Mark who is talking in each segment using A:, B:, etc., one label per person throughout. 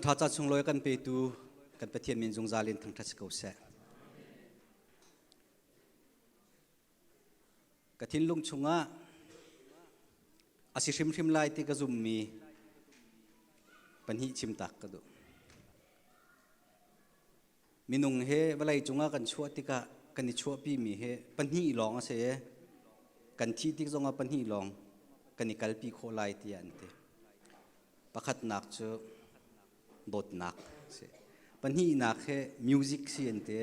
A: Chan ṭha ca sunglawi kan petu kan Pathian min zungzal in thangṭhat si ko seh. Ka thinlung chungah a si hrimhrim lai ti ka zummi pahnih chim tak ka duh. Minung he vawlei cungah kan chuah tikah kan i chuahpimi he pahnih lawng a si i kan thih tik zongah pahnih lawng kan i kalpi khawh lai tiah an ti. Pakhatnak cu dawtnak a si. Pahnihnak he music si an ti.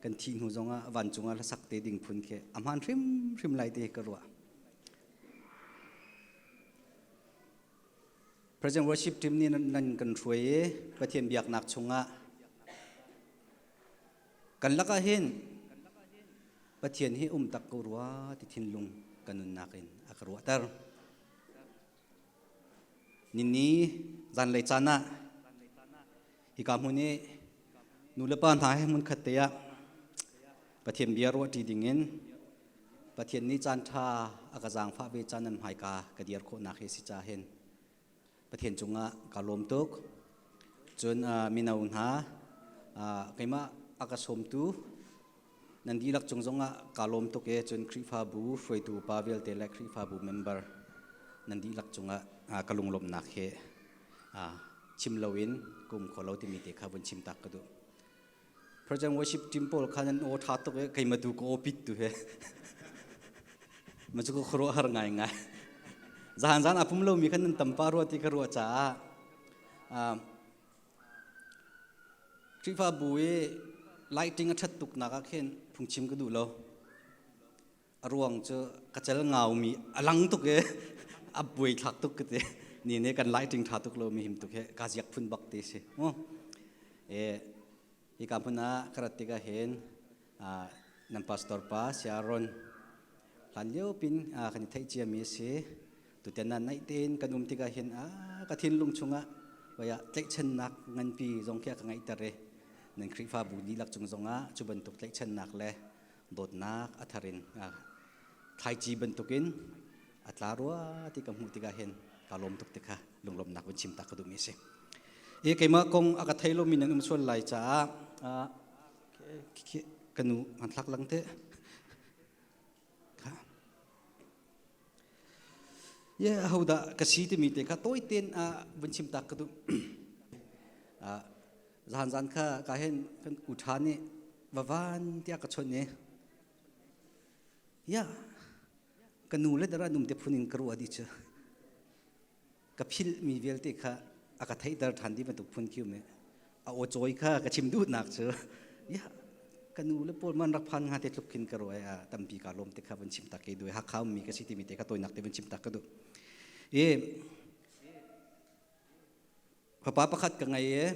A: Kan thih hnu zongah vancung ah hlasak te ding phun khi a hmaan hrimhrim lai ti ka ruah. Present worship team nih nan kan hruai i Pathian biaknak chungah kan lakah hin Pathian hi um tak ko rua ti thinlung kan nunnak in a ka ruahter. Nini zanlei caan ah hika hmun i nulepa hna he hmunkhat te ah Pathian bia ruahṭi dingin Pathian nih caan ṭha a ka zaangfah ve caan nan hmaika ka dir khawhnak hi si ca hin Pathian cungah ka lawm tuk. Cun mino hna keimah a ka sawmtu Nan dihlak cung zongah kaa lawm tuk i cun Khrihfabu hruaitu upa vialte le Khrihfabu member nan dihlak cungah ka lunglawmhnak hi chim loin ka um kho lo timi te kha vun chim tak ka duh. Present worship team pawl kha nan aw ṭha tuk i keimah tu ka aw pit tu he ma cu ka khuaruahhar ngaingai. Zahan zan a pum lomi khan nan tam pah rua ti ka ruah caah Khrihfabu i lighting a ṭhat tuknak ah khin phungchim ka duh lo. A ruang cu ka cel ngaumi a lang tuk i a buaithlak tuk ka ti. Ni nih kan lighting ṭha tuk lo mi him tuk hi ka ziak phun bak ti si. Mu. E, hika hmun ah ka rat tikah hin nan pastor pa Siaron hlan lio pin kan i theih ciami a si. Tutan ah naih tein kan um tikah hin ka thinlung chungah vaya tlaihchannak nganpi zong khi a ka ngeihter i nan Khrihfabu dihlak cung zongah cu bantuk tlaihchannak le dawtnak a thar in thlaici bantukin a tla rua ti ka hmuh tikah hin ka lawm tuk ti kha lunglawmhnak vun chim ta ka duhmi a si. I keimah kong a ka thei lomi nan um sual lai caah ka nu hmanthlak lang te Ye ahodah ka si timi te kha tawi tein vun chim tak ka duh. Zan zan kha ka hen kan u ṭha nih vavan tiah ka chawnh i ya ka nu le dara num te phun in ka ruah di cu ka philhmi vialte kha a ka theihter ṭhan dih bantuk phun khi um i a aw cawi kha ka chim duhnak cu ya ka nu le pawl man rak phan hnga te tluk khin ka ruah a tampi ka lawm te kha vun chim tak ke duai Hakha ummi ka si timi te kha tawinak te vun chim tak ka duh i fapa pakhat ka ngei i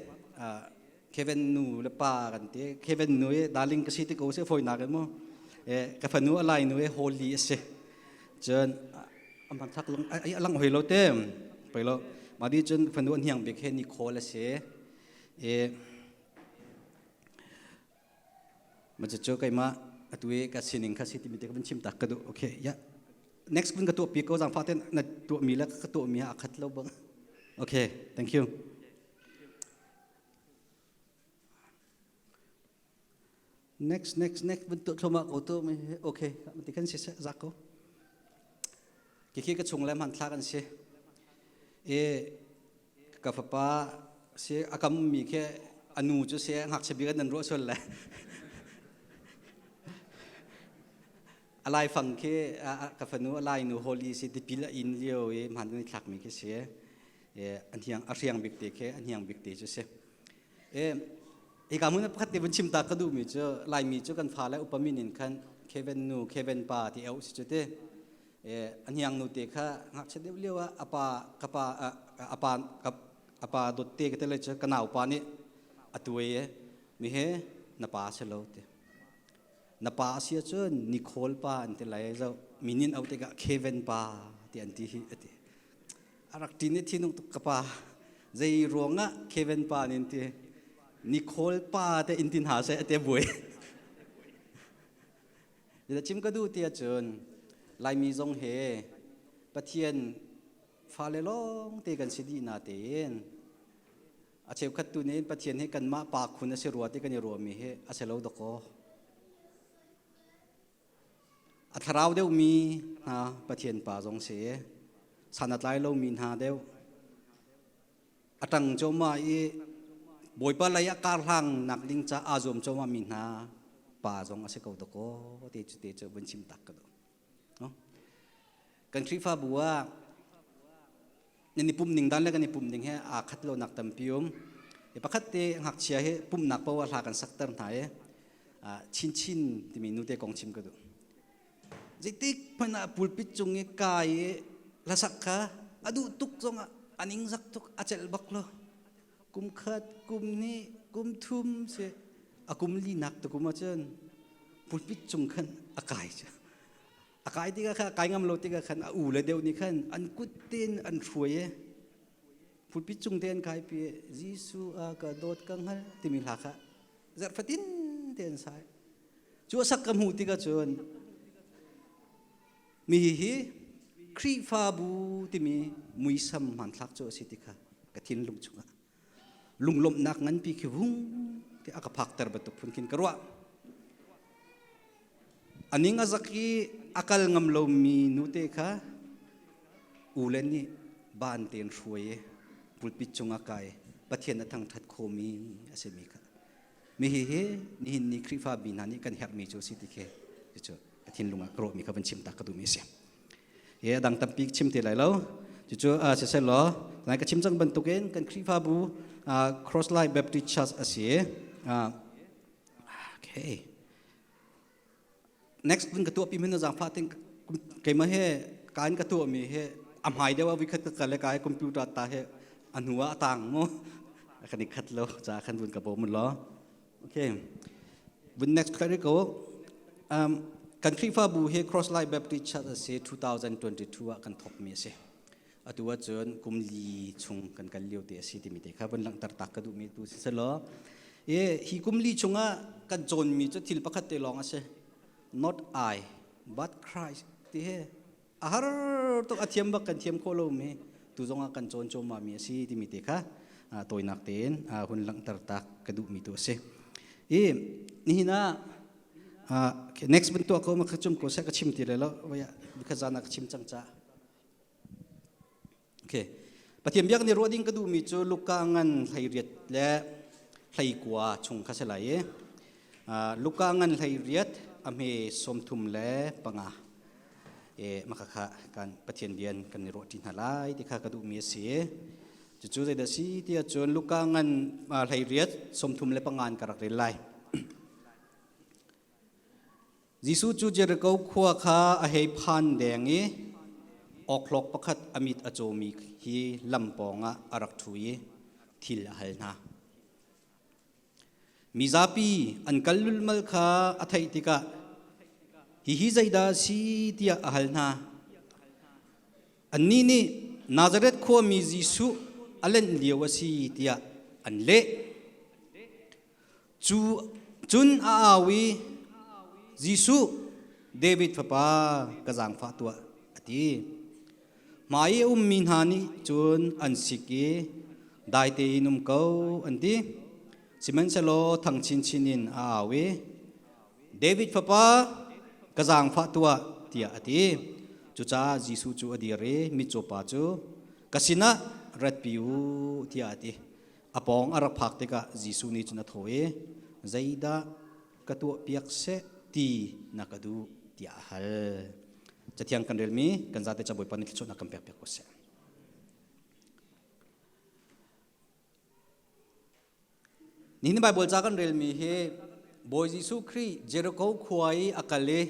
A: Kevin nu le pa kan ti Kevin nu i darling ka si ti ko se fawinak in mu ka fanu a lai nu i Holly a si cun amang thak lung ai alang hoi lo te pei lo ma di cun fanu an hiang bik he ni khawl a si e ma cu cu keimah atu i ka sining kha si timi te ka vun chim tak ka duh okay ya next kun ka tuah pi ko zang fa ten na tuah mi le ka tuah mi a khat lo bang okay thank you Next, next, next bentuk thloma ko tu okay ti kan si zak ko. Kiki ka chung le hman thla kan si. E ka fapa si akam mi ke anu cu si ngakchia bik nan ruah sual le. Alai fang khi ka fanu alai nu holi si tipil a in lio i hman kan i thlak mi khi si. E an hiang a hriang bik te khi an hiang bik te cu si. E Hika hmun pakhat te vun chim ta ka duhmi cu Laimi cu kan fale upa min in khan Kevin nu Kevin pa ti au si cu ti a hniang nu te kha ngakchia deuh lio ah apa ka pa apa ka apa dot te ka te le cu ka nau pa nih a tuai e mi he na pa si lo ti na pa si ahcun Nicole pa an ti lai zo minin au tikah Kevin pa ti an ti hi ati a rak ṭin i thinung tuk ka pa zei ruangah Kevin pa nin ti Nicole pa te in tin ha seh ate buai da chim ka duh ti ahcun Laimi zong he Pathian fale lawng te kan si dih na tein. A cheukhat tu nih Pathian hi kanmah pa khun a si rua ti kan i ruahmi hi a si lo dakaw. A thlarau deuhmi hna Pathian pa zong si i san a tlai lomi hna deuh a ṭang cuahmah i Bawipa lei ah kar hlang nak ding ca aa zuam cuahmah mi hna pa zong a si ko dakaw ti cu te cu vun chim tak ka duh. No? Kan Khrihfabu ah nan i pumh ning dan le kan i pumh ning he aa khat lonak tampi um. I pakhat te ngakchia hi pumhnak paoh ah hla kan sakter hna i chinchin timi nute kong chim ka duh. Zeitik hmanh ah pulpit cung i kai i hlasak kha a duh tuk zongah a ningzak tuk a celh bak lo. Kum khat, kum hnih, kum thum si a kum linak tukum ahcun pulpit cung khan a kai cu. A kai tikah khan a kai ngam lo tikah khan a u le deuh nih khan an kut tein an hruai i pulpit cung te an kaipi i Jesuh a ka dawt ka hngal timi hla kha zarh fatin te an sai. Cu a sak ka hmuh tikah cun mi hi Khrihfabu timi muisam hmanthlak cu a si ti kha ka thinlung chungah lunglawmhnak nganpi khi vung ti a ka phakter bantuk phun khin ka ruah. A ning a zak i a kal ngam lomi nute kha u le nih ban tein hruai i pulpit cungah kai Pathian a thangṭhat khomi a simi kha mi hi hi nihin ni Khrihfa mi hna nih kan herhmi cu a si ti khi cucu ka thinlung ah ka ruahmi kha van chim tak ka duhmi a si. He a dang tampi chim te lai lo. Cucu siseh law nai ka chim cang bantukin kan Khrihfabu Crosslight Baptist Church a si. Okay. Next vun ka tuah pi min zaangfah ting keimah he kaan ka tuah mi he a hmai deuh ah vikhat ka kal le kai computer ta he a hnu ah a tang mu kan i khat lo ca khan vun ka bawm law okay vun next ka ko um, kan Khrihfabu hi Crosslight Baptist Church a si 2022 ah kan thawk mi a si atu ahcun kum li chung kan kal lio te a si timi te kha vun langhter tak ka duhmi tu si selaw i hi kum li chungah kan cawnmi cu thil pakhat te lawng a si not I but Christ ti hi a har tuk a thiam bak kan thiam khawh lomi tu zongah kan cawn cuahmah mi a si timi te kha tawinak tein hun langhter tak ka duhmi tu a si i nihin ah next bantuk ko ma kha cum ko seh ka chim ti le lo vaya kha zan ah ka chim cang ca Okay. Pathian biak nih ruah ding ka duhmi cu Luka ngan 18 le 19 chung kha si lai i Luka ngan 18 a hme 35 e maka kha kan Pathian bian kan i ruah ṭi hna lai ti kha ka duhmi a si. Cucu zeidah si ti ahcun Luka ngan 18 35 ka rak rel lai. Jesuh cu Jeriko khua kha a hei phan deng i awkhlawk pakhat a mit a cawmi hi lam pawngah a rak ṭhu i thil a hal hna. Mizapi an kal lulmal kha a theih tikah hihi zeidah a si tiah a hal hna. Annih nih Nazareth khuami Jesuh a lenh lio a si tiah an leh. Cu cun a au i Jesuh David fapa ka zaangfah tuah a ti. Hmai i a ummi hna nih cun an sik i dai tein um ko an ti. Sihmanhsehlaw thang chinchin in a au i David fapa ka zaangfah tuah tiah a ti. Cucaah Jesuh cu a dir i mitcaw pa cu ka sinah ratpi u tiah a ti. A pawng a rak phak tikah Jesuh nih cun a thawh i, Zeidah ka tuahpiak seh ti na ka duh tiah a hal. Cathiang kan relmi kan zate ca Bawipa nih thluachuahnak kan pekpiak ko seh. Nihin Bible ca kan relmi hi Bawi Jesuh Khrih Jericho khua i a kal i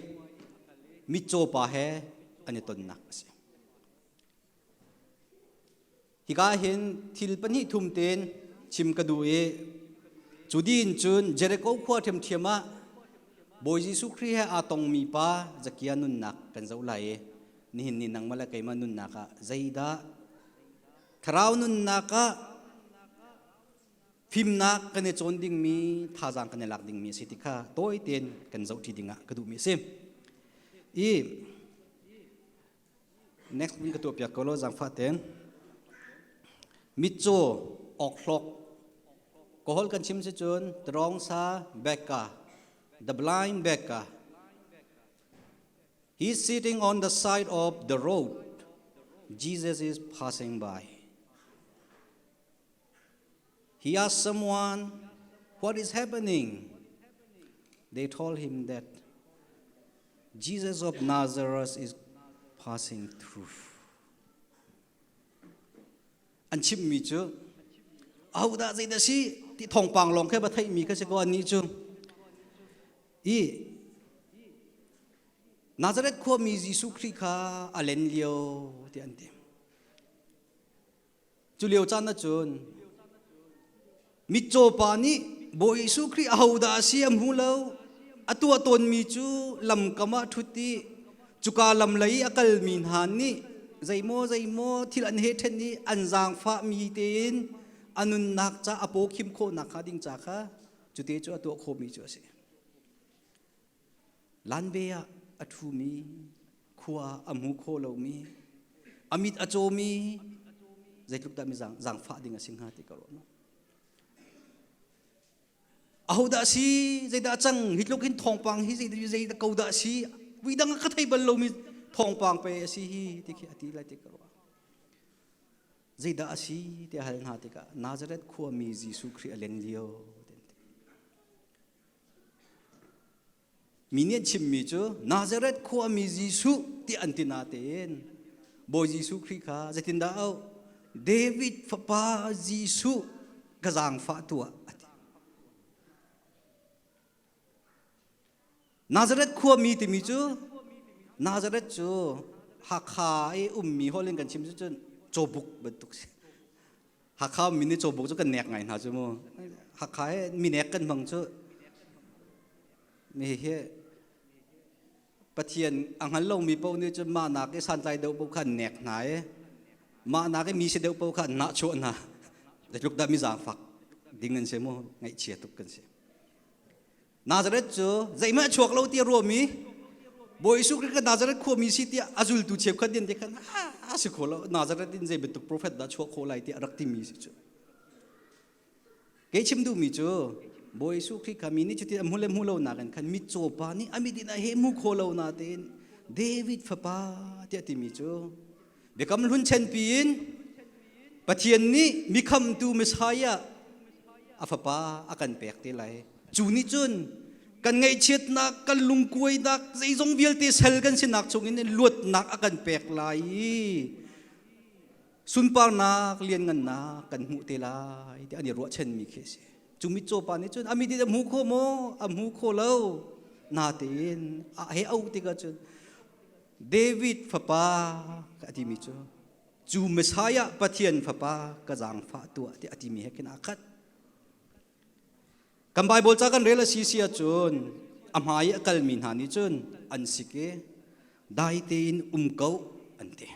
A: mitcaw pa he an i tonnak a si. Hika hin thil pahnih thum tein chim ka duh i cu din cun Jericho khua ṭhiamṭhiam ah Bawi Jesuh Khrih he aa tongmi pa Zakia nunnak kan zoh lai i nihin ni nangmah le keimah nunnak ah zeidah thlarau nunnak ah fimnak kan i cawn dingmi thazaang kan i lak dingmi a si ti kha tawi tein kan zohṭi dingah ka duhmi a si. I Next vun ka tuahpiak ko law zaangfah tein. Mitcaw awkhlawk. Ka holh kan chim si cun Trawngsa Becca, the blind beggar. He's sitting on the side of the road. Jesus is passing by. He asked someone, What is happening? They told him that Jesus of Nazareth is passing through. An chimmi cu ahodah zeidah si ti thawngpang lawng khe va theihmi kha si ko annih cu. I Nazareth khuami Jesuh Khrih kha a len lio ti an ti. Cu lio caan ahcun mitcaw pa nih Bawi Jesuh Khrih ahodah a si a hmu lo. A tuah tawnmi cu lamkam ah ṭhut i cuka lam lei i a kalmi hna nih zeimaw zeimaw thil an he ṭhen i an zaangfahmi tein a nunnak ca a paw khim khawhnak hnga ding ca kha cute cu a tuah khawhmi cu a si. Lanbe ah a ṭhumi, khua a hmu kho lomi, a mit a cawmi, zeitluk dah mi zaangfah ding a si hnga ti ka ruah mu. Ahodah si, zeidah a cang, hi tluk hin thawngpang hi zei zei ko dah si, vui dang ka thei bal lomi thawngpang pe a si hi ti khi a ti lai ti ka ruah. Zeidah a si ti a hal hna tikah Nazareth khuami Jesuh Khrih a len lio. Mi nih an chimmi cu Nazareth khuami Jesuh ti an ti natein Bawi Jesuh Khrih kha zeitindah auh? David fapa Jesuh ka zaangfah tuah a ti. Nazareth khuami timi cu Nazareth cu Hakha i ummi holh in kan chim cun cawbuk bantuk si. Hakha ummi nih cawbuk cu kan nek ngai hna cu mu. Hakha he minek kan hmang cu mi hi Pathian a hngal lomi paoh nih cun mah nak i santlai deuh paoh kha an nek hna i mah nak i mi si deuh paoh kha an nahchuah hna. Zeitluk dah mi zaangfak ding an si mu ngaihchia tuk kan si. Nazareth cu zeihmanh a chuak lo ti a ruahmi Bawi Jesuh Khrih kha Nazareth khuami si tiah a zultu cheukhat nih an ti khan a si kho lo Nazareth in zei bantuk prophet dah chuak khawh lai tiah a rak timi si cu. Kei chim duhmi cu Bawi Jesuh Khrih kha mi nih cutin a hmu le hmu lo nakin khan mitcaw pa nih a mit in a he hmu kho lo natein David fapa tiah timi cu Biakam Hlun chenpi in Pathian nih mikhamtu Messiah a fapa a kan pek te lai. Cu nih cun kan ngaihchiatnak, kan lungkuainak, zeizong vialte sal kan sinak chungin luatnak a kan pek lai i sunparnak lianngannak kan hmuh te lai ti an i ruahchanmi khi a si. Cu mitcaw pa nih cun a mit in a hmu kho maw? A hmu kho lo. Natein a he auh tikah cun David fapa a timi cu cu Messiah Pathian fapa ka zaangfah tuah tiah a timi he khin aa khat. Kan Bible ca kan rel a si si ahcun a hmai i a kalmi hna nih cun an sik i dai tein um ko an ti.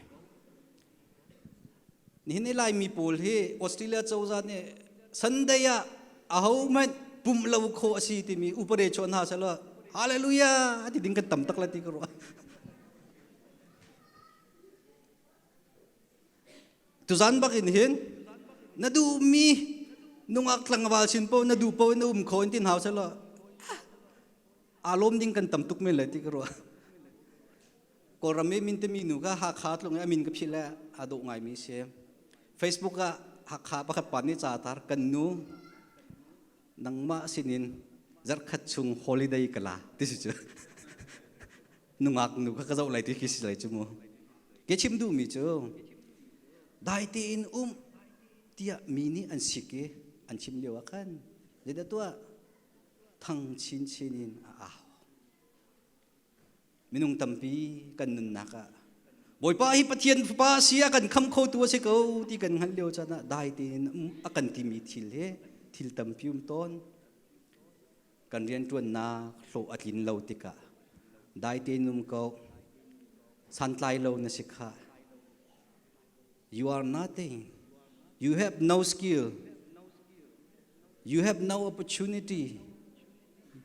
A: Nihin i Laimi pawl hi Australia cozah nih Sunday ah ahohmanh pumh lo khawh a si timi upade chuah hna selaw hallelujah ti ding kan tam tak lai ti ka ruah. Tuzan bak in hin na duhmi nungak tlangval sin po na duh po in na um kho in tin hau selaw aa lawm ding kan tam tuk men lai ti ka ruah. Kawlram i min timi nu kha Hakha tlung i a min ka philh le aa dawh ngaimi si. Facebook ah Hakha pakhat pa nih ca tar kan nu nangmah sinin zarhkhat chung holiday ka la ti si cu nungak nu kha ka zoh lai ti khi si lai cu mu ke chim duhmi cu dai tein um tiah mi nih an sik i an chim lio ah khan zeidah tuah thang chinchin in a au Minung tampi kan nunnak ah Bawipa hi Pathian Fapa si a kan kham khotu a si ko ti kan hngalh lio caan ah dai tein a kan timi thil hi thil tampi um tawn. Kan rianṭuannak hlawh a tlin lo tikah dai tein um ko. Santlai lo na si khah. You are nothing. You have no skill. You have no opportunity.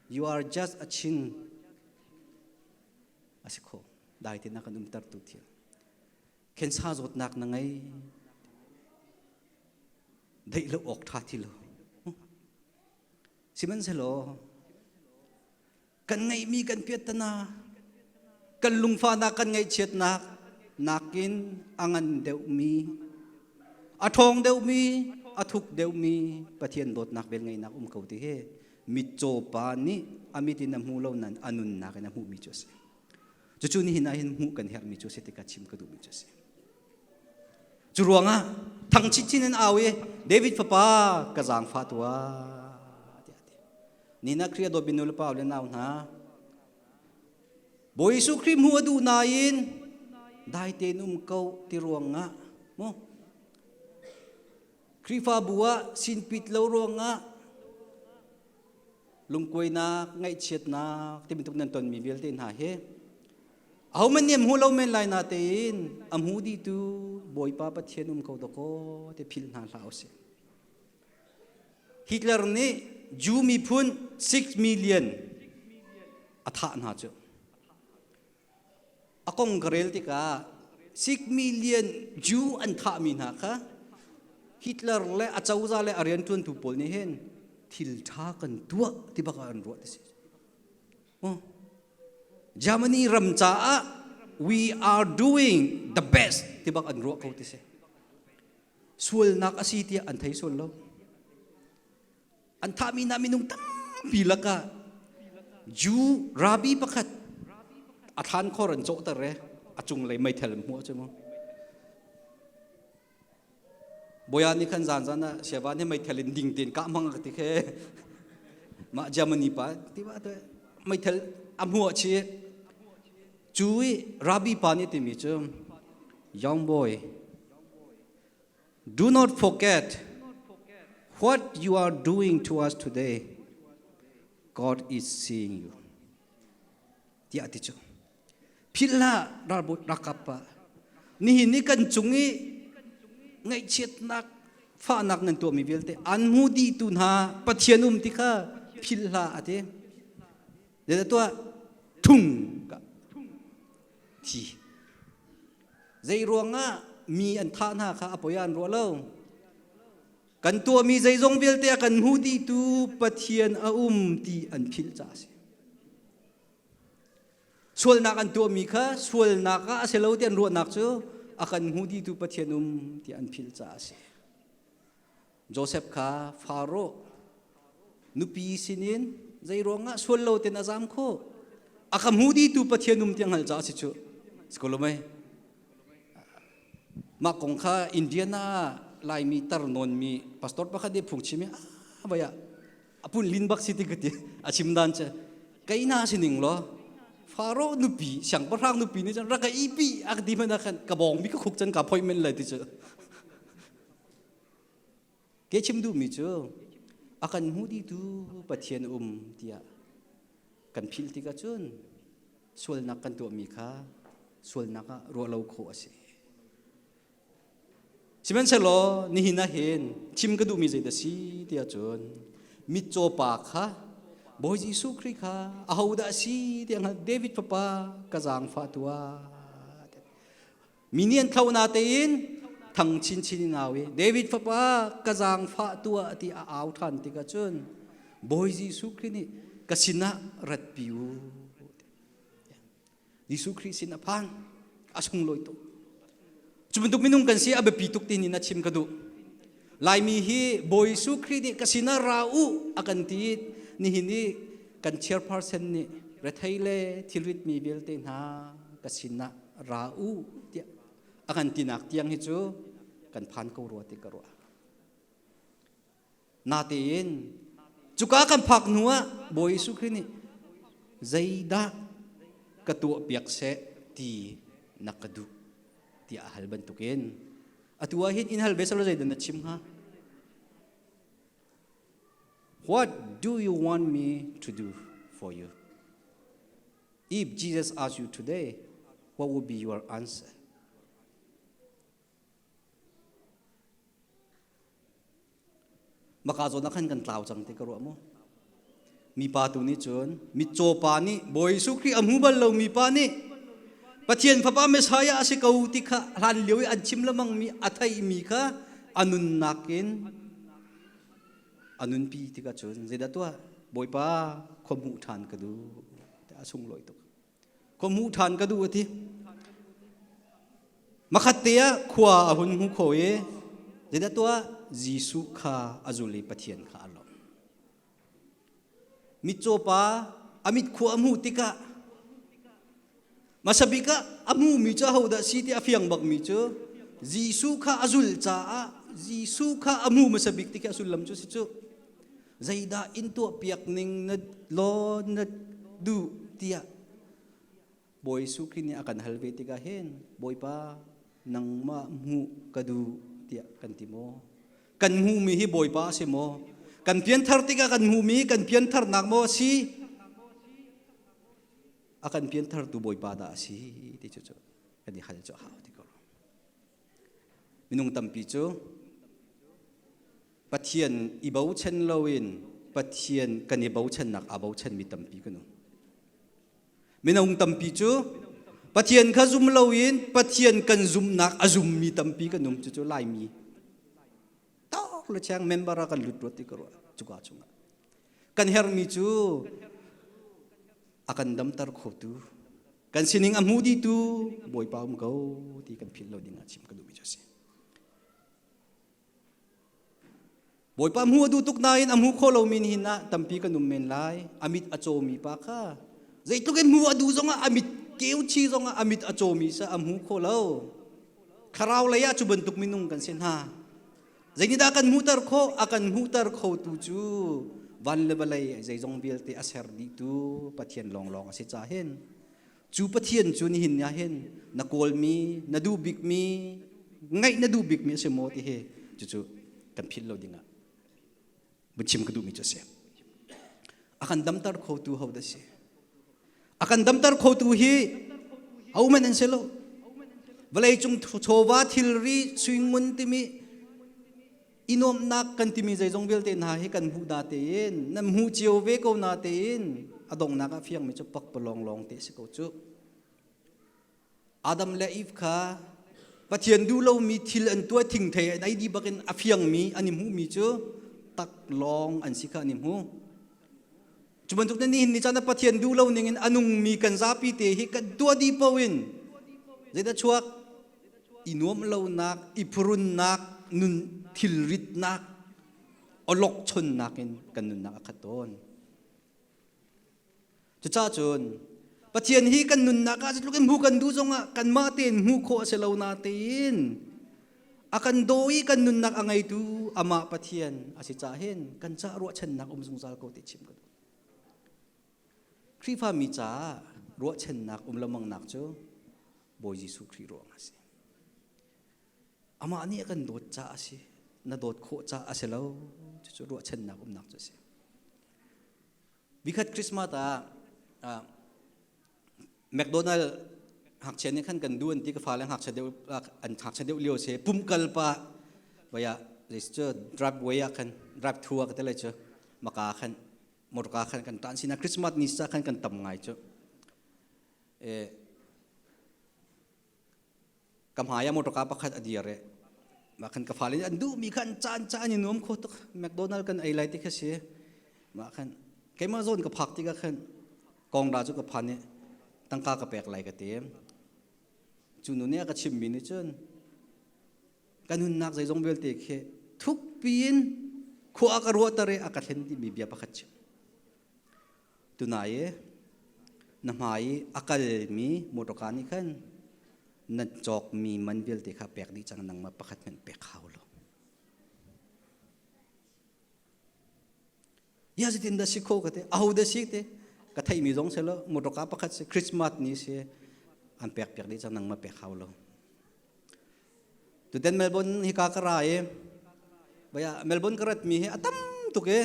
A: You are just a chin. A si kho. Dai tein a kan umtertu thil. Khensa zawtnak na ngei. Deih lo awk ṭha ti lo. Sihmanhsehlaw kan ngeihmi kan piattana, kan lungfahnak, kan ngaihchiatnak nakin a ngan deuhmi, a ṭhawng deuhmi, a thuk deuhmi Pathian dawtnak velngeihnak um ko ti hi mitcaw pa nih a mit in a hmu lo nain a nunnak in a hmuhmi cu a si. Cucu nihin ah hin hmuh kan herhmi cu a si tikah chim ka duhmi cu a si. Cu ruangah thang chinchin in au i David fapa ka zaangfah tuah tiah a ti. Nina Khrih a dawtmi nu le pa le nau hna Bawi Jesuh Khrih hmuh a duh nain dai tein um ko ti ruangah mu Khrihfabu ah sinpit lo ruangah lungkuainak, ngaihchiatnak ti bantuk nan tonmi vialte hna hi ahohmanh nih a hmu lo men lai natein a hmu dihtu Bawipa Pathian um ko dawkaw ti philh hna hlah usih. Hitler nih Jew miphun 6 million a thah hna cu. A kong ka rel tikah 6 million Jew an thahmi hna kha Hitler le a cozah le a rianṭuantu pawl nih hin thil ṭha kan tuah ti bak ah an ruah ti si. Oh. Germany ram caah we are doing the best ti bak an ruah ko ti si. Sualnak a si tiah an thei sual lo. An thahmi hna minung tampi lakah Jew rabbi pakhat a thlan khor an cawhter e a cunglei meithal an hmuh cu mu. Boya nih khan zan zan ah siava nih meithal in ding tein kah hmang ka ti khe mah Germany pa ti ba te meithal a hmuh chi cu i rabbi pa nih timi cu young boy Do not forget what you are doing to us today. God is seeing you. Tiah ti cu. Philh hlah ralbawi rakap pa. Nihin ni kan cung i ngaihchiatnak fahnak nan tuahmi vialte an hmu dihtu hna Pathian um ti kha philh hlah a ti. Zeicah tuah thung ka thi. Zei ruangah mi an thah hna kha a poi ah an ruah lo. Kan tuahmi zeizong vialte a kan hmu dihtu Pathian a um ti an philh caah a si. Sualnak an tuahmi kha sualnak ah a si lo ti an ruahnak cu a kan hmu dihtu Pathian um ti an philh caah a si. Joseph kha Faro nupi sinin zei ruangah sual lo ten a zam khawh? A ka hmu dihtu Pathian um ti a hngalh caah a si cu. Si ko lo mei? Mah kong kha Indiana Laimi tar nawnmi pastor pakhat nih phungchim i a vai ah a pun lin bak si ti ka ti a chim dan cu kei na si ning law Faro nupi siangpahrang nupi nih cun rak ka ipi a ka ti hmanh ah khan ka bawng mi ka khuk cun ka appointment lai ti cu Ke chim duhmi cu a kan hmu dihtu Pathian um tiah kan philh tikah cun sualnak kan tuahmi kha sualnak ah ruah lo khawh a si. Sihmanhsehlaw nihin ah hin chim ka duhmi zeidah si tiah cun mitcaw pa kha Bawi Jesuh Khrih kha ahodah a si tiah hngalh David fapa ka zaangfah tuah. Mi nih an thlo natein thang chinchin in au i David fapa ka zaangfah tuah ti a au ṭhan tikah cun Bawi Jesuh Khrih nih ka sinah ratpi u. Jesuh Khrih sin a phan a sunglawi tuk. Cu bantuk minung kan si a biapi tuk ti nin a chim ka duh. Laimi hi Bawi Jesuh Khrih nih ka sinah ra u a kan ti nihin i kan chairperson nih rethei le thilrit mi vialte hna ka sinah ra u tiah a kan tinak tiang hi cu kan phan ko rua ti ka ruah. Natein cuka kan phak hnu ah Bawi Jesuh Khrih nih zeidah ka tuah piak seh ti na ka duh tiah a hal bantukin atu ah hin in hal ve salo zeidah na chim hnga? What do you want me to do for you? If Jesus asked you today, what would be your answer? Maka zawn ah khan kan tlau cang ti ka ruah mu. Mipa tu nih cun mitcaw pa nih Bawi Jesuh Khrih a hmu bal lo mipa nih Pathian Fapa Messiah a si ko ti kha hlan lio i an chim lemang mi a theihmi kha a nunnak in. A nunpi tikah cun zeidah tuah? Bawipa khua hmuh ṭhan ka duh. A sunglawi tuk. Khua hmuh ṭhan ka duh a ti. Makhat te ah khua a hun hmu kho i zeidah tuah? Jesuh kha a zul i Pathian kha a lawmh. Mitcaw pa a mit khua a hmuh tikah hmasa bik ah a hmuhmi cu ahodah si ti a fiang bakmi cu Jesuh kha a zulh caah Jesuh kha a hmu hmasa bik ti khi a sullam cu si cu zeidah in tuahpiak ning na law na duh tiah Bawi Jesuh Khrih nih a kan hal ve tikah hin Bawipa nangmah hmuh ka duh tiah kan ti maw? Kan hmuhmi hi Bawipa a si maw? Kan pianthar tikah kan hmuhmi kan piantharnak maw a si? A kan pianthartu Bawipa dah a si ti cu cu kan i hal cu a hau ti ko. Minung tampi cu Pathian i bochan loin Pathian kan i bochannak aa bochanmi tampi kan um. Minung tampi cu Pathian kha zum loin Pathian kan zumhnak a zummi tampi kan um cucu Laimi. Tok le cheng member ah kan lut ruat ti ka ruah cuka chungah. Kan herhmi cu a kan damter khotu kan sining a hmu ditu Bawipa um ko ti kan philh lo ding ah chim ka duhmi cu a si. Bawipa hmuh a duh tuk nain a hmu kho lomi nihin ah tampi kan um men lai. A mit a cawmi pa kha zeitluk in hmuh a duh zongah a mit keu chi zongah a mit a cawmi sa a hmu kho lo. Thlarau lei ah cu bantuk minung kan si hna. Zeitindah kan hmuhter khawh? A kan hmuhter khotu cu van le vawlei zeizong vialte a ser dihtu Pathian lawnglawng a si ca hin cu Pathian cu nihin ni ah hin na kawlmi, na duh bikmi, ngaih na duh bikmi a si maw ti hi cucu kan philh lo dingah vun chim ka duhmi cu a si. A kan damter khotu ho dah si? A kan damter khotu hi hohmanh an si lo. Vawleicung chawva thilri suingun timi i nuamhnak kan timi zeizong vialte hna hi kan hmuh na tein nan hmuh cio ve ko na tein a donghnak ah fiangmi cu pakpalawng lawng te si ko cu. Adam le Eve kha Pathian duh lomi thil an tuah thingthei an ei dih bakin a fiangmi an i hmuhmi cu tak lawng an si kha an i hmu. Cu bantuk na nihin ni caan ah Pathian duh lo ning in a nungmi kan zapi te hi kan tuah dih paoh in zeidah chuak? I nuamh lonak, i phurunnak, nun thilritnak, awlokchonnak in kan nunnak a khat tawn. Cucaah cun Pathian hi kan nunnak ah zeitluk in hmuh kan duh zongah kanmah tein hmuh khawh a si lo natein a kan daw i kan nunnak a ngeitu amah Pathian a si caah hin kan caah ruahchannak um zungzal ko ti chim ka duh. Khrihfami caah ruahchannak um lengmangnak cu Bawi Jesuh Khrih ruang a si. Amah nih a kan dawt caah a si. Na dawt khawh caah a si lo. Cucu ruahchannak umnak cu a si. Vikhat Christmas ah McDonald ngakchia nih khan kan duh an ti ka fale ngakchia deuh an ngakchia deuh lio si pum kal pa vaya cu driveway ah khan drive through ah ka te cu maka khan motorka khan kan tan sina Christmas ni sa khan kan tam ngai cu e ka hmai ah motorka pakhat a dir i mah khan ka fale nih an duhmi kha an caan caan i nuam kho tuk McDonald kan ei lai ti kha si mah khan keimah zawn ka phak tikah khan kongra cu ka phan i tangka ka pek lai ka ti cu nu nih a ka chimmi nih cun ka nunnak zeizong vialte khi thukpi in khua a ka ruahter i a ka thlen timi bia pakhat chim Tunai i na hmai i a kalmi mawṭawka nih khan na cawkmi man vialte kha pek dih cang nangmah pakhat hmanh pek hau lo. Ya zeitin dah si kho ka ti aho dah si te ka theihmi zong si lo mawṭawka pakhat si Christmas ni si an pek piak dih cang nangmah pek hau lo. Tutan Melbourne hika ka ra i baya Melbourne ka rat mi hi a tam tuk i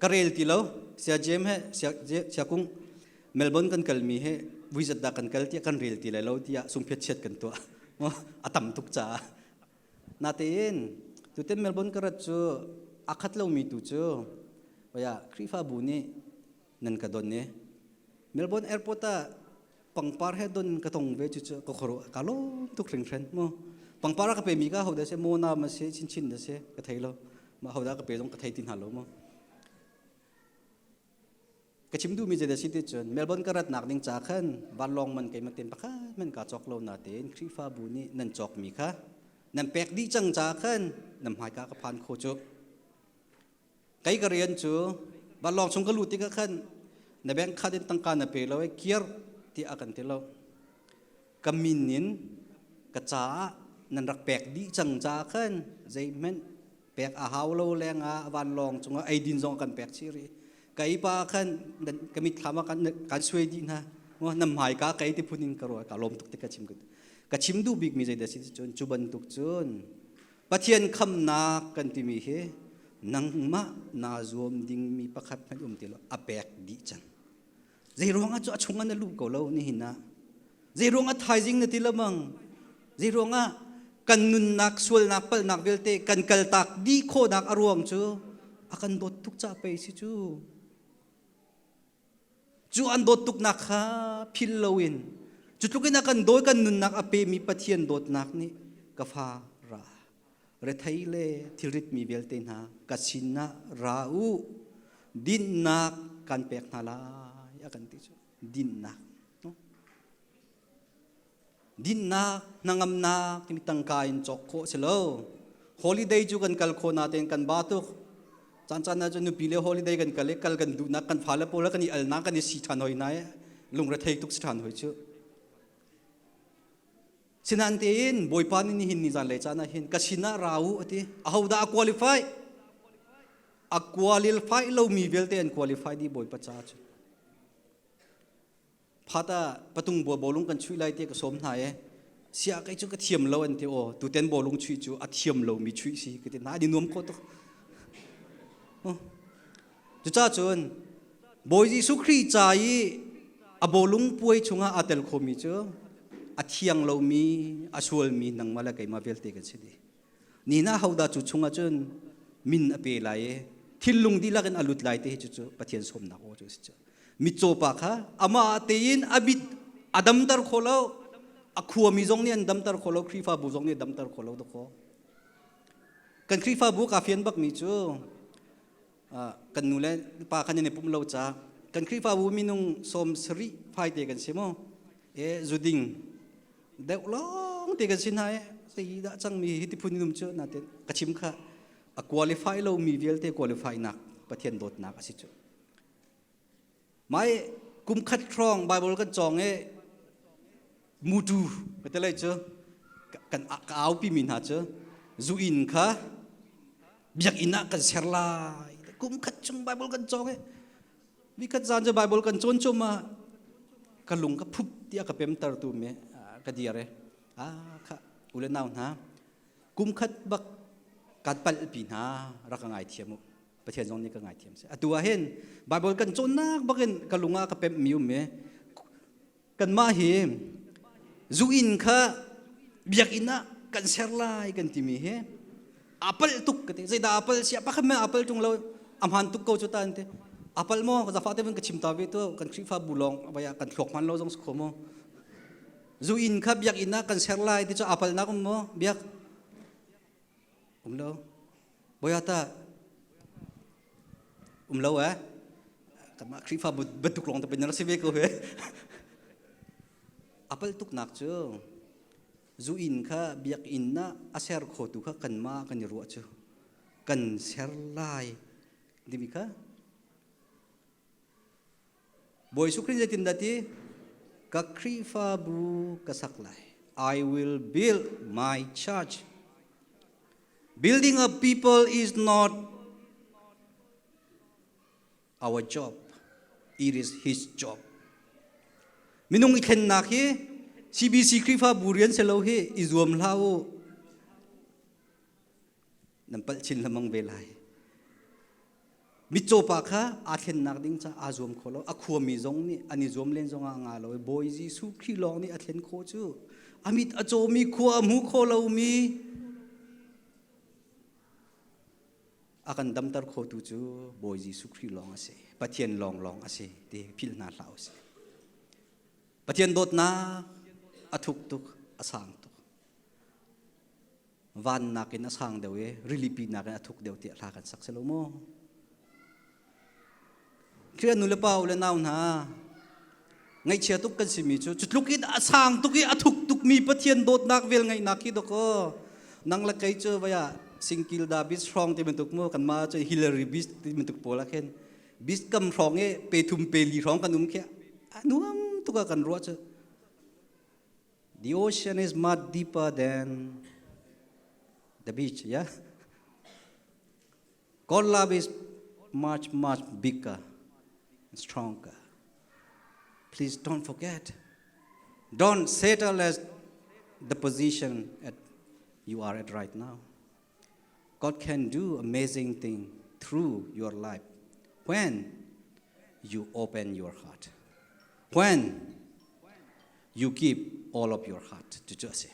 A: ka rel ti lo sia Jem he sia sia kung Melbourne kan kal mi he vuizat dah kan kal tiah kan rel ti lai lo tiah sungphiat chiat kan tuah a tam tuk caah natein tutan Melbourne ka rat cu a khat lomi tu cu baya Khrihfabu nih nan ka don i Melbourne airport ah pangpar he don ka tong ve cu cu ka khoro ka lawm tuk hringhran mu pangpar a ka pe mi ka hoda se mona ma se chin chin da se ka thei lo ma hoda ka pe zong ka thei ti hna lo mu. Ka chim duhmi zei dah si ti cun Melbourne ka ratnak ding ca khan vanlawng man keimah tein pakhat hmanh kaa cawk lo natein Khrihfabu nih nan cawkmi kha nan pek dih cang ca khan nan hmaika ka phan kho cu. Kei ka rian cu vanlawng chung ka luh tikah khan na bank card in tangka na pe lo i kir tiah a kan ti lo. Ka min in ka caah nan rak pek dih cang caah khan zeihmanh pek a hau lo lengah vanlawng cungah eidin zong kan pek chih rih. Kei pa khan ka mitthlam ah kan suai dih hna. Nam hmai ka kei ti phun in ka ruah ka lawm tuk ti ka chim ka chim duh bik mi zeidah si cun cu bantuk cun Pathian khamnak kan timi hi nangmah naa zuam dingmi pakhat hmanh um ti lo a pek dih cang. Zei ruangah cu a chungah na luh ko lo nihin ah. Zei ruangah thaizing na ti lamang. Zei ruangah kan nunnak sualnak palhnak vialte kan kaltak dih khawhnak a ruang cu a kan dawt tuk ca pei si cu. Cu an dawt tuknak kha phil loin cu tluk in a kan dawi kan nunnak a pemi Pathian dawtnak nih ka fa ra rethei le thilritmi vialte hna ka sinah ra u dinnak kan pek hna lai a kan ti cu dinnak dinnak hnangamnak timi tangka in cawk khawh si lo holiday cu kan kal khawh natein kan ba tuk caan caan ah cun nupi le holiday kan kal i kal kan duhnak kan fale pawl kan i alnak kan i si ṭhan hoi na lungrethei tuk si ṭhan hoi cu Sinain tein Bawipa nih nihin ni zanlei caan ah hin ka sinah ra u a ti. Ahodah a qualify? A qualify lomi vialte an qualify dih Bawipa ca cu. Phata patung bua bawlung kan chuih lai ti ka sawm hna e. Sia kei cu ka thiam lo an ti aw tuten bawlung chuih cu a thiam lomi chuih si ka ti na ni nuam kho tuk. Cucaah cun Bawi Jesuh Khrih ca i a bawlung puai chungah aa tel khomi cu a thiang lomi, a sualmi nangmah le keimah vialte kan si dih. Ni na hodah cu chungah cun min a pe lai i thinlung dihlak in a lut lai ti hi cucu Pathian sawmnak aw cu a si cu. Mitcaw pa kha amah tein a mit a damter kho lo, a khuami zong nih an damter kho lo, Khrihfabu zong nih damter kho lo dakaw. Kan Khrihfabu kaa fian bakmi cu kan nu le pa khan in i pum lo ca kan Khrihfabu minung sawm sarih fai te kan si mu e zuding deuh lawng te kan si hna e sei dah cangmi hi ti phun in um cu natin ka chim kha a qualify lo mi vialte qualify nak Pathian dawtnak a si cu mai kum khat hrawng Bible kan cawng e mutu ka te lai cu kan ka aupi mi hna cu zu inn kha biakinn ah kan ser lai kum khat chung Bible kan cawng e mi khat zan cu Bible kan cawn chum ah ka lung ka phup tiah ka pemter tu me ka dir e a kha ule nau hna kum khat bak kan palh pi hna rak ka ngai thiam u Pathian zong nih ka ngaithiam seh. Atu ah hin Bible kan cawnnak bakin ka lung ah ka pemh mi um i kanmah hi zu inn kha biakinn ah kan ser lai kan timi hi aa palh tuk ka ti. Zeidah aa palh sia pakhat men aa palh ṭung lo a hmaan tuk ko cu ta an ti. Aa palh maw zafa te vun ka chim ta ve tu kan Khrihfabu lawng vai ah kan thluak hman lo zong si kho maw. Zu inn kha biakinn ah kan ser lai ti cu aa palhnak um maw biak Um lo. Bawi ta um lo eh. Kanmah Khrihfa bantuk lawng te pin si ve ko he. Apal tuknak cu zu inn kha biakinn ah a ser khotu kha kanmah kan i ruah cu kan ser lai timi kha Bawi Jesuh Khrih zeitindah ti? Ka Khrihfabu ka sak lai. I will build my church. Building a people is not our job. It is his job. Minung i thlennak hi CBC Khrihfabu rian si lo hi i zuam hlah u. Nan palh chin lengmang ve lai. Mitcaw pa kha aa thlennak ding ca aa zuam kho lo. A khuami zong nih an i zuam len zong ah a nga lo i Bawi Jesuh Khrih lawng nih a thlen khawh cu. A mit a cawmi khua a hmu kho lomi a kan damter khotu cu Bawi Jesuh Khrih lawng a si. Pathian lawnglawng a si ti philh hna hlah usih. Pathian dawtnak a thuk tuk, a sang tuk. Van nakin a sang deuh i rilipi nakin a thuk deuh tiah hla kan sak si lo maw? Khrih nu le pa u le nau hna, ngaihchia tuk kan simi cu cu tluk in a sang tuk i a thuk tukmi Pathian dawtnak vel ngaihnak hi dawkaw nang le kei cu vaya singkil da bis hrong ti bantuk mu kanmah cu Hillary bis ti bantuk pawl ah khin bis kam hrong i pe thum pe li hrong kan um khi a nuam tuk ah kan ruah cu. The ocean is much deeper than the beach, yeah? God love is much, much bigger and stronger. Please don't forget. Don't settle as the position at you are at right now. God can do amazing thing through your life when you open your heart. When you give all of your heart to Joseph.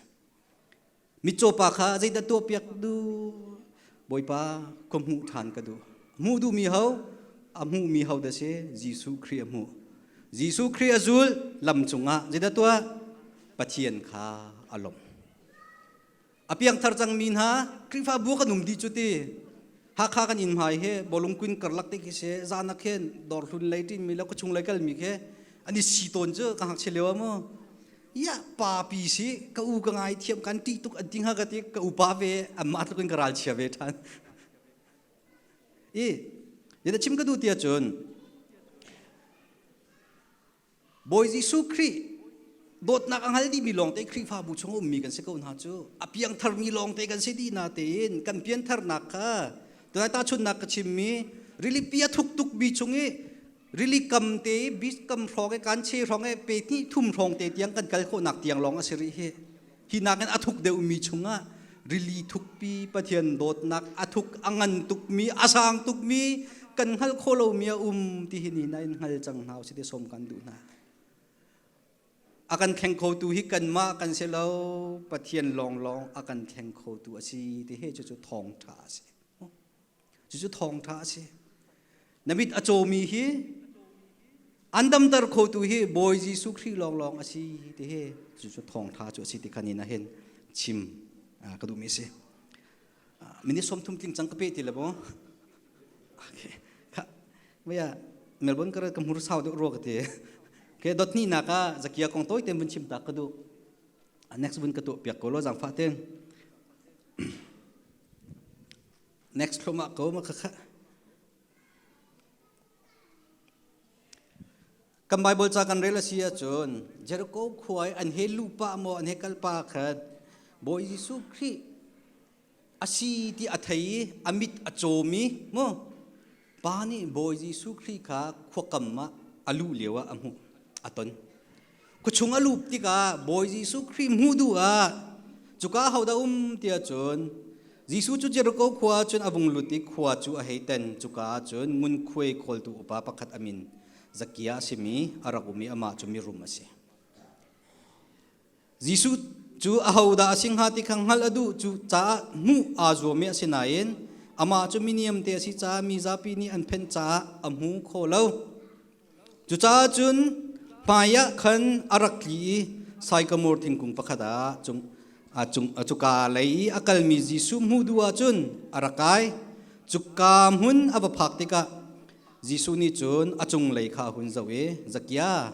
A: Mitcaw pa kha zeidah tuahpiak duh? Bawipa, ka hmuh ṭhan ka duh. Hmuh duhmi ho? A hmuhmi ho dah si? Jesuh Khrih a hmuh. Jesuh Khrih a zul lam cungah zeidah tuah? Pathian kha a lawmh. A piangthar cangmi hna Khrihfabu kan um dih cu ti. Hakha kan inn hmai he bawlung kuin karlak te khi si zan ah khin dawrhlun lei ṭinmi le khuachung lei kalmi khi an i si tawn cu ka ngakchia lio ah mu. Ya pa pi si ka u ka ngai thiam kan ṭih tuk an ti hnga ka ti ka upa ve anmah tluk in ka ral chia ve ṭhan. I na chim ka duh ti ahcun Bawi Jesuh Khrih dawtnak a hngal dihmi lawngte Khrihfabu chung a ummi kan si ko hna cu a piangtharmi lawngte kan si dih na tein kan piantharnak kha tunai tahchunhnak ka chimmi rilipi a thuk tukmi chung i rili kam te beach kam hrawng i kan che hrawng i pe hnih thum hrawng te tiang kan kal khawhnak tiang lawng a si rih hi. Hi nakin a thuk deuhmi chungah rili thukpi Pathian dawtnak a thuk a ngan tukmi a sang tukmi kan hngalh khawh lomi a um ti hi ni na in hngal cang hna usih ti sawm kan duh hna. A kan thleng khotu hi kanmah kan si lo Pathian lawnglawng a kan thleng khotu a si ti hi cucu thawngṭha a si. Cucu thawngṭha a si. Na mit a cawmi hi an damter khotu hi Bawi Jesuh Khrih lawnglawng a si ti hi cucu thawngṭha cu a si ti khan in ahhin chim ka duhmi a si. Minute 30 tling cang ka pe ti le maw? Okay. Kha, maya Melbourne ka ka hmur sau deuh rua ka ti. Ke dot ni nak ah zakia kong toi te mun chim ta ka duh. Next vun ka tuah piak ko lo zangfah ten. Next thluahmah ko ma khakha. Kan Bible ca kan rel a si ahcun Jericho khua i an he luh pah maw an he kal pah khan Bawi Jesuh Khrih a si ti a thei i a mit a cawmi mu pa nih Bawi Jesuh Khrih kha khuakam ah a luh lio ah a hmuh a ton. Khuachung a lup tikah Bawi Jesuh Khrih hmuh duh ah cuka hodah um tiah cun Jesuh cu Jericho khua ah cun a vung lut i khua cu a hei ten. Cuka ah cun ngunkhuai khawltu upa pakhat a min Zakia a simi a rak um i amah cu mirum a si. Jesuh cu ahodah a si hnga ti kha hngalh a duh cu caah hmuh aa zuam i a si nain amah cu miniam te a si caah mi zapi nih an phenh caah a hmu kho lo. Cucaah cun hmai ah khan a rak tli i saikamor thingkung pakhat ah cung a cung cuka lei i a kalmi Jesuh hmuh duh ahcun a rak kai. Cuka hmun a va phak tikah Jesuh nih cun a cunglei kha a hun zoh i, Zakia,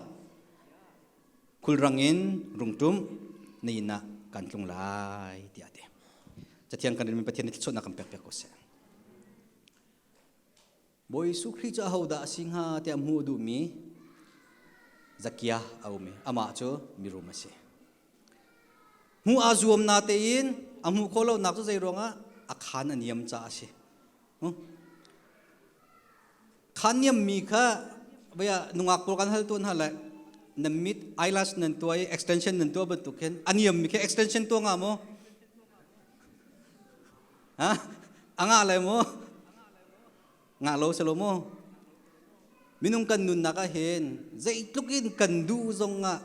A: khulrang in rung ṭum, na inn ah kan tlung lai, tiah a ti. Cathiang kan relmi Pathian nih thluachuahnak kan pek piak ko seh. Bawi Jesuh Khrih cu ahodah a si hnga tiah hmuh a duhmi Zakia a um i amah cu mirum a si. Hmuh aa zuam natein a hmuh khawh lonak cu zei ruangah a khaan a niam caah a si. Khaan niammi kha vaya nungak pawl kan hal tawn hna le nan mit eyelash nan tuah i extension nan tuah bantuk khin a niammi khi extension tuah nga maw? Ha? A ngah lai maw? Ngah lo si lo maw? Minung kan nunnak ah hin zeitluk in kan duh zong ah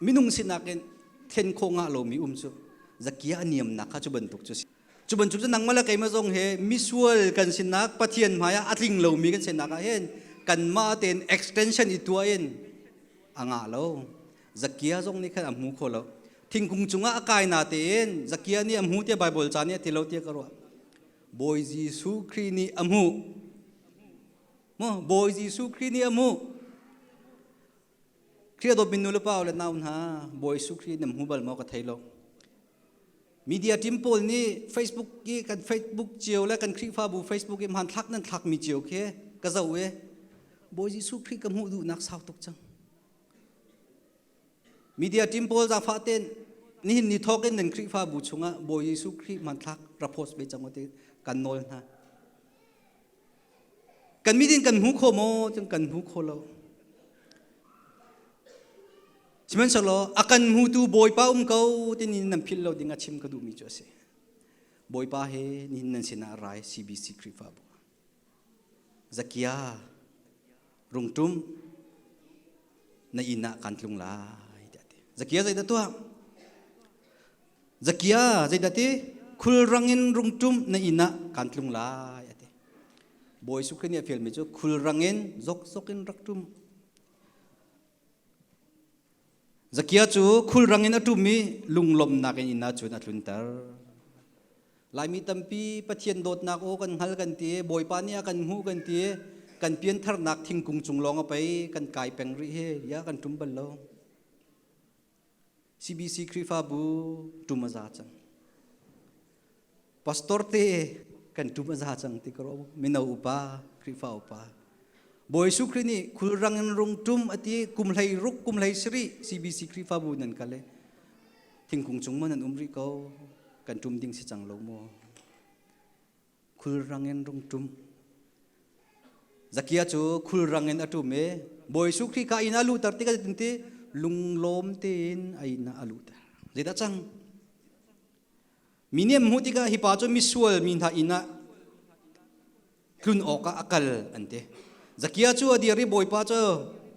A: minung sinak in then khawh ngah lomi um cu zakia a niamnak kha cu bantuk cu si. Cu bantuk cu nangmah le keimah zong he misual kan sinak Pathian hmai ah a tling lomi kan sinak ah hin kanmah tein extension i tuah in a ngah lo. Zakia zong nih khan a hmu kho lo. Thingkung cungah a kai na tein Zakia nih a hmu tiah Bible ca nih a ti lo tiah ka ruah. Bawi Jesuh Khrih nih a hmuh. Mu Bawi Jesuh Khrih nih a hmuh. Khrih a dawtmi nu le pa le nau hna, Bawi Jesuh Khrih nan hmu bal maw ka thei lo. Media team pawl nih Facebook i kan Facebook cio le kan Khrihfabu Facebook i hmanthlak nan thlakmi cio khi ka zoh i Bawi Jesuh Khrih ka hmuh duhnak sau tuk cang. Media team pawl zaangfah tein nihin ni thawk in nan Khrihfabu chungah Bawi Jesuh Khrih hmanthlak ra post ve cang u ti kan nawl hna. Kan mit in kan hmu kho maw? Cun kan hmu kho lo. Sihmanhsehlaw a kan hmutu Bawipa um ko tinin nan philh lo ding a chim ka duhmi cu a si. Bawipa he nihin nan sinah rai CBC Khrihfabu. Zakia rungtum na inn ah kan tlung lai tiah ti. Zakia zeidah tuah? Zakia zeidah ti? Khulrang in rungtum na inn ah kan tlung lai ati. Bawi Jesuh nih a fialmi cu khulrang in zokzok in rak tum. Zakia cu khulrang in a tum i lunglawmhnak in inn ah cun a tlunter. Laimi tampi Pathian dawtnak aw kan hngal kan ti, Bawipa nih a kan hmuh kan ti, kan piantharnak thingkung cung lawng a pei kan kai peng rih hi ya kan tum bal lo. CBC Khrihfabu tum a za cang. Pastor te kan tum a za cang ti ka ruah mino upa Khrihfa upa. Bawi Jesuh Khrih nih khulrang in rung tum a ti kum hlei ruk kum hlei sarih CBC Khrihfabu nan kal i thingkung cung maw nan um rih ko kan tum ding si cang lo maw khulrang in rung tum Zakia cu khulrang in a tum i Bawi Jesuh Khrih kha inn ah luhter tikah ti lunglawm tein a inn ah a luhter zeidah cang Mi nih an hmuh tikah hi pa cu misual mi hna inn ah tlun awkah a kal an ti. Zakia cu a dir i Bawipa cu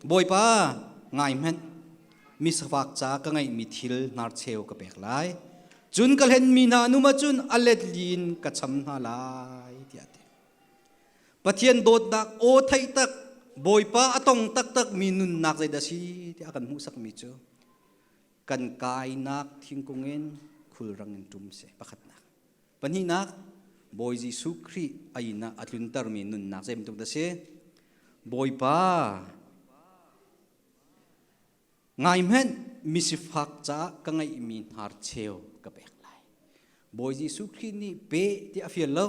A: Bawipa ngai hmanh mi safak ca ka ngeihmi thil hnarcheu ka pek lai. Cun ka hlenmi hna an um ahcun a let li in ka cham hna lai tiah a ti. Pathian dawtnak aw theih tak Bawipa a tong taktak mi nunnak zeidah a si tiah a kan hmuhsakmi cu kan kainak thingkung in khulrang in ṭum si pakhatnak pahnihnak Bawi Jesuh Khrih a inn ah a tluntermi nunnak zei bantuk dah si Bawipa ngai hmanh misifak caah ka ngeihmi hnarcheu ka pek lai Bawi Jesuh Khrih nih pe ti a fial lo.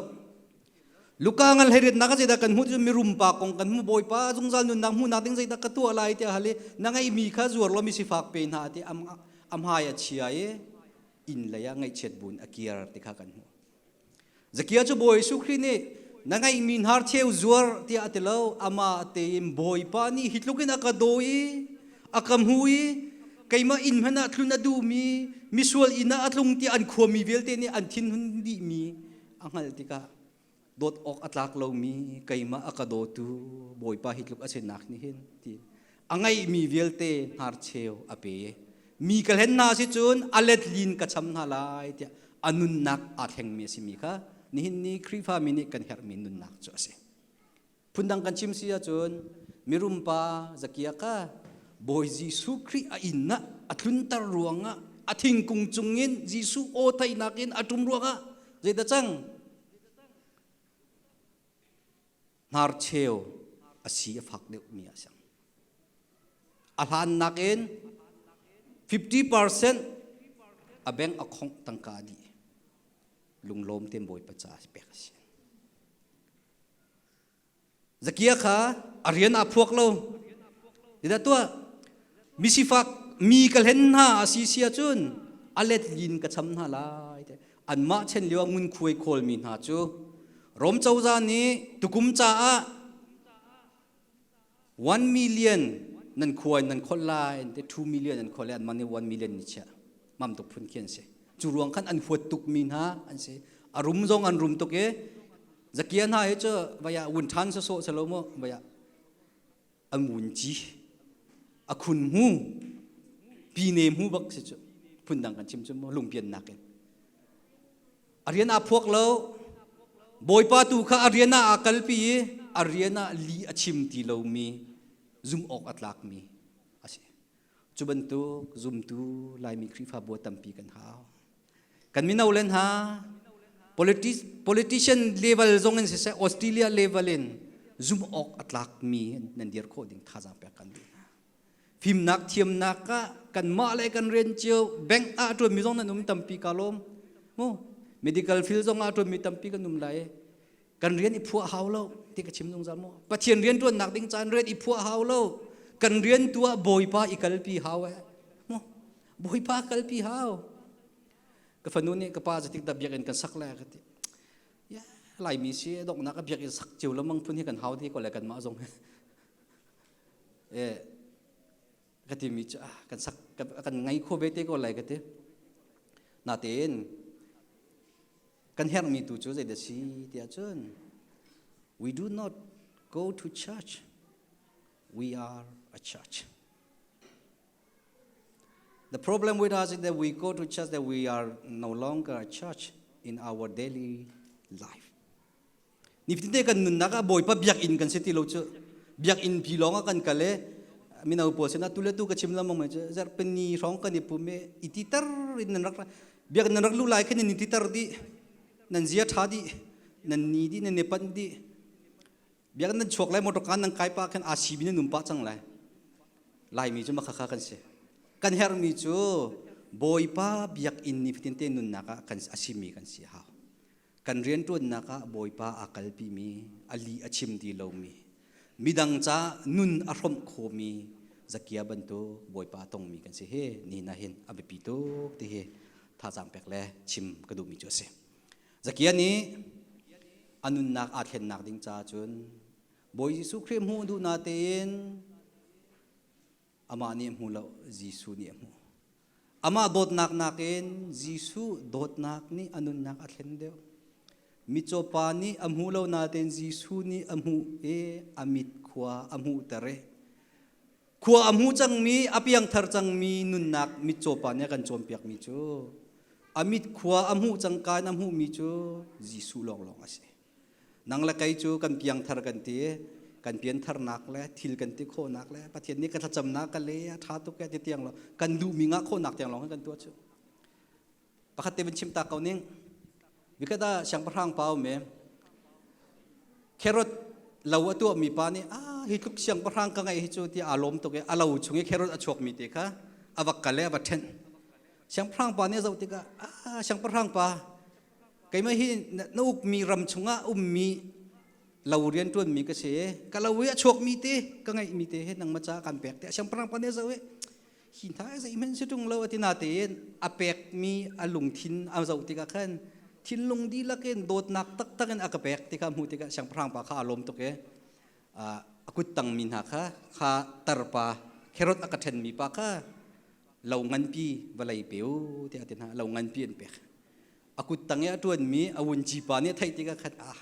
A: Luka ngan hleiriatnak ah zeidah kan hmuh cu mirum pa kong kan hmu Bawipa zungzal nunnak hmuhnak ding zeidah ka tuah lai tiah hal i na ngeihmi kha zuar law misifak pe hna ti am hmai a chia i inn lei ah ngaihchiat buin a kir ti kha kan hmuh. Zakia cu Bawi Jesuh Khrih nih na ngeihmi hnarcheu zuar tiah a ti lo amah tein Bawipa nih hi tluk in a ka daw i a ka hmu i keimah inn hmanh ah tlun a duhmi misual inn ah a tlung tiah an khuami vialte nih an thinhun dihmi a hngalh tikah dawt awk a tlak lomi keimah a ka dawtu Bawipa hi tluk a sinak nih hin ti a ngeihmi vialte hnarcheu a pe mi ka hlen hna si cun a let lin ka cham hna lai tiah a nunnak aa thlengmi a simi kha nihin ni Khrihfa mi nih kan herhmi nunnak cu a si phundang kan chim si ahcun mirum pa Zakia kha Bawi Jesuh Khrih a inn ah a tlunter ruangah a thingkung cungin Jesuh aw theihnak in a ṭum ruangah zeidah cang hnarcheu a si a fak deuhmi a si. A hlan nakin 50% a bank a khongh tangka dih. Lunglawm tein Bawipa ca pek a si. Zakia kha a rian aa phuak lo. Zeidah tuah? Misifak mi ka hlen hna a si si ahcun a let lin ka cham hna lai. Anmah chen lio ah ngunkhuai khawlmi hna cu Rom cozah nih tukum caah 1 million nan khua in nan kholh lai an ti 2 million an kholh i anmah nih 1 million ni chiah mam tuk phun khi an si cu ruang khan an huat tuk mi hna an si a rum zong an rum tuk i zakia hna hi cu vaya wun than sawsawh salo mu vaya an wun ci a khun mu pi ne mu bak si cu phundang kan chim cu mu lungpian nak in a rian aa phuak lo bawipa tu kha a rian ah aa kalpi i a rian ah li a chim ti lomi zum awk a tlakmi a si cu bantuk zumtu laimi khrihfabu tampi kan hau kan mino len ha politician level zong in siseh Australia level in. Zum awk a tlakmi nan dir khawh ding thazaang pek kan duh hna. Fimnak thiamnak ah kanmah le kan rian cio bank ah ṭuanmi zong nan um tampi ka lawm. Mu medical field zong ah ṭuanmi tampi kan um lai. Kan rian i phuah hau lo ti ka chim zungzal mu. Pathian rian ṭuannak ding caan rian i phuah hau lo. Kan rian tu ah Bawipa i kalpi hau eh. Mu Bawipa kalpi hau. Ka fanu nih ka pa zeitik dah biakinn kan sak lai ka ti. Ya Laimi si donghnak a biakinn sak cio lamang phun hi kan hau ti ko le kanmah zong. E ka timi cu kan sak kan ngai kho ve te ko lai ka ti. Natein kan herhmi tu cu zeidah si tiah cun we do not go to church we are a church. The problem with us is that we go to church that we are no longer a church in our daily life. Nifatinte kan nunnak ah Bawipa biakinn kan si ti lo cu biakinn pi lawng ah kan kal i mino pawl sinah tu le tu ka chim lengmang mi cu zarhpini hrawng kan i pum i i titer in nan rak biakinn nan rak luh lai khin nan i titer dih nan zia ṭha dih nan ni dih nan i panh dih biakinn nan chuak lai motor kaan nan kai pah khin aa si mi nan um pah cang lai Laimi cu makhakha kan si kan herhmi cu Bawipa biakinn nifatin te nunnak ah kan a simi kan si hau Kan rianṭuannak ah Bawipa aa kalpimi, a lih a chim ti lomi, midang ca nun a hrawmh khomi Zakia bantuk Bawipa tongmi kan si hi nihin ah hin a biapi tuk ti hi thazaang pek le chim ka duhmi cu a si. Zakia nih a nunnak aa thlennak ding caah cun Bawi Jesuh Khrih hmuh duh natein amah nih a hmu lo, Jesuh nih a hmuh. Amah dawtnak nakin Jesuh dawtnak nih a nunnak a thlen deuh. Mitcaw pa nih a hmu lo nain Jesuh nih a hmuh i a mit khua a hmuhter i khua a hmu cangmi, a piangthar cangmi nunnak mitcaw pa nih a kan cawnpiakmi cu a mit khua a hmuh cangka in a hmuhmi cu Jesuh lawnglawng a si. Nang le kei cu kan piangthar kan ti kan piantharnak le thil kan ti khawhnak le Pathian nih ka thlacamnak ka le a ṭha tuk ti tiang lo kan duhmi ngah khawhnak tiang lawng kan tuah cu. Pakhat te van chim ta ko ning. Vikhat ah siangpahrang pa um e carrot lo a tuahmi pa nih a hi tluk siangpahrang ka ngeih hi cu ti aa lawm tuk i a lo chung i carrot a chuakmi te kha a va kal i a va ṭhenh. Siangpahrang pa nih a zoh tikah a siangpahrang pa Keimah hi na ukmi ram chungah ummi lo rianṭuanmi ka si. Ka lo i a chuakmi te, ka ngeihmi te he nangmah caah kan pek tiah siangpahrang pa nih a zoh i hi hna zeihmanh si ṭung lo a ti natein a pekmi a lungthin a zoh tikah khan thinlung dihlak in dawtnak taktak in a ka pek ti kha hmuh tikah siangpahrang pa kha aa lawm tuk i a kut tangmi hna kha kha tarpa kherot a ka ṭhenmi pa kha lo nganpi vawlei pe u tiah a ti hna lo nganpi an pek a kut tang i a ṭuanmi a vunci pa nih a theih tikah khan ah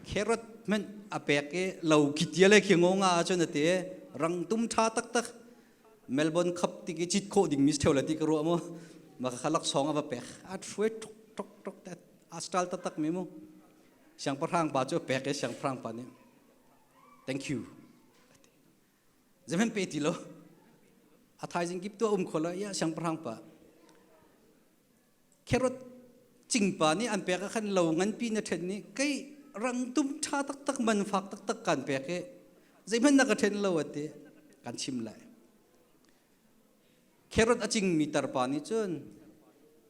A: carrot hmanh a pek i lo khitia le khi ngo nga ahcun a ti rangtum ṭha taktak Melbourne Cup ti ki cit khawh ding mi theu la ti ka ruah mu ma kha laksawng a va pek a thruai tok tok tok te a style taktak mi mu siangpahrang pa cu a pek i siangpahrang pa nih thank you zeihmanh pe ti lo a thaizing kip tu a um kho lo ya siangpahrang pa Carrot cingpa nih an pek ah khan lo nganpi na ṭhen nih kei rangtum ṭha taktak man fak taktak kan pek i zeihmanh na ka ṭhen lo a ti kan chim lai. Carrot a cingmi tarpa nih cun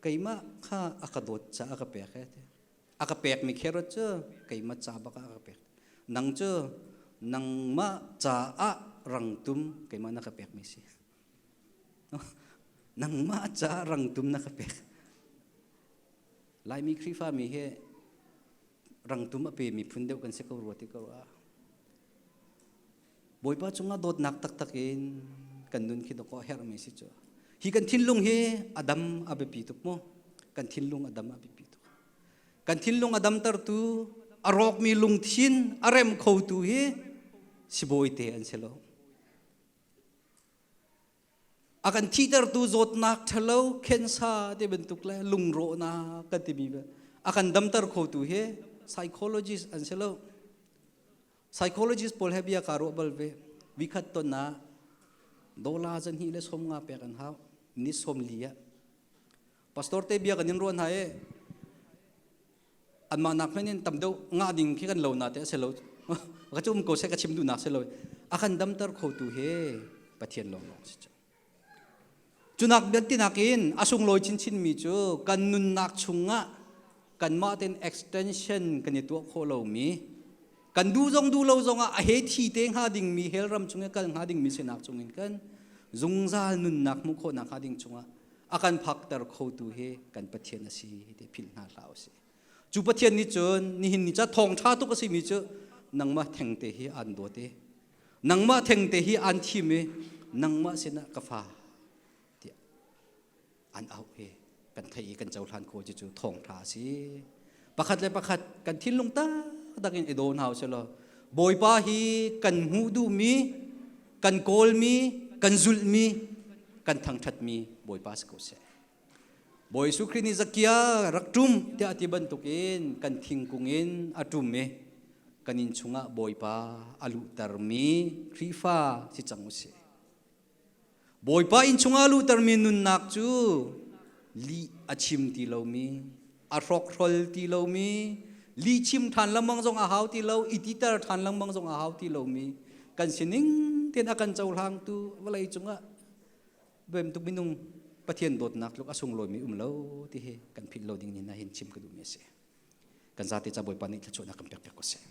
A: keimah kha a ka dawt caah a ka pek e ti. A ka pekmi carrot cu keimah ca bak ah a ka pek. Nang cu nangmah caah rangtum keimah na ka pekmi si. Nangmah caah rangtum na ka pek. Laimi Khrihfami hi rangtum a pemi phun deuh kan si ko rua ti ko ah. Bawipa cungah dawtnak taktak in kan nun khi dawkaw herhmi si cu. Hi kan thinlung hi a dam a biapi tuk mu. Kan thinlung a dam a biapi tuk. Kan thinlung a damtertu, a rawkmi lungthin a rem khotu hi sibawi te an si lo. A kan thihtertu zawtnak ṭhalo, cancer te bantuk le lungrawhnak kan timi a kan damter khotu hi psychologist an si lo. Psychologist pawl he bia kaa ruah bal ve. Vikhat ton ah dola zan hi le som nga pek an hau. Ni som li ah. Pastor te bia kan in ruah hna i anmah nak hmanh in tam deuh ngah ding khi kan lo na te a si lo. Ka cu um ko seh, ka chim duhnak si lo. A kan damter khotu hi Pathian lawnglawng si cu. Cunak biantinak in a sunglawi chinchin mi cu kan nunnak chungah kanmah ten extension kan i tuah khawh lomi, kan duh zong duh lo zongah a he thi te hnga dingmi, hell ram chung i kal hnga dingmi sinak chungin kan zungzal nunnak hmuh khawhnak hnga ding chungah a kan phakter khotu hi kan Pathian a si ti philh hna hlah usih. Cu Pathian nih cun nihin ni ca thawngṭha tuk a simi cu nangmah thengte hi aan dawt i nangmah thengte hi aan thim i nangmah sinah ka fa tiah an auh hi kan theih i kan cohlan khawh cu cu thawngṭha a si. Pakhat le pakhat kan thinlung taktak in i daw hna usih law Bawipa hi kan hmuh duhmi, kan kawlmi, kan zulhmi, kan thangṭhatmi Bawipa si ko seh. Bawi Jesuh Khrih nih Zakia rak ṭum tiah a ti bantukin kan thingkung in a ṭum i kan inn chungah Bawipa a luhtermi Khrihfa si cang usih. Bawipa inn chungah a luhtermi nunnak cu lih a chim ti lomi, a hrawkhrol ti lomi, lih chim ṭhan lengmang zong a hau ti lo, i titer ṭhan lengmang zong a hau ti lomi, kan sining tein a kan cohlangtu vawlei cungah bantuk minung Pathian dawtnak tluk a sunglawimi um lo ti hi kan philh lo ding ni na hin chim ka duhmi a si. Kan zate ca Bawipa nih thluachuahnak kan pek piak ko seh.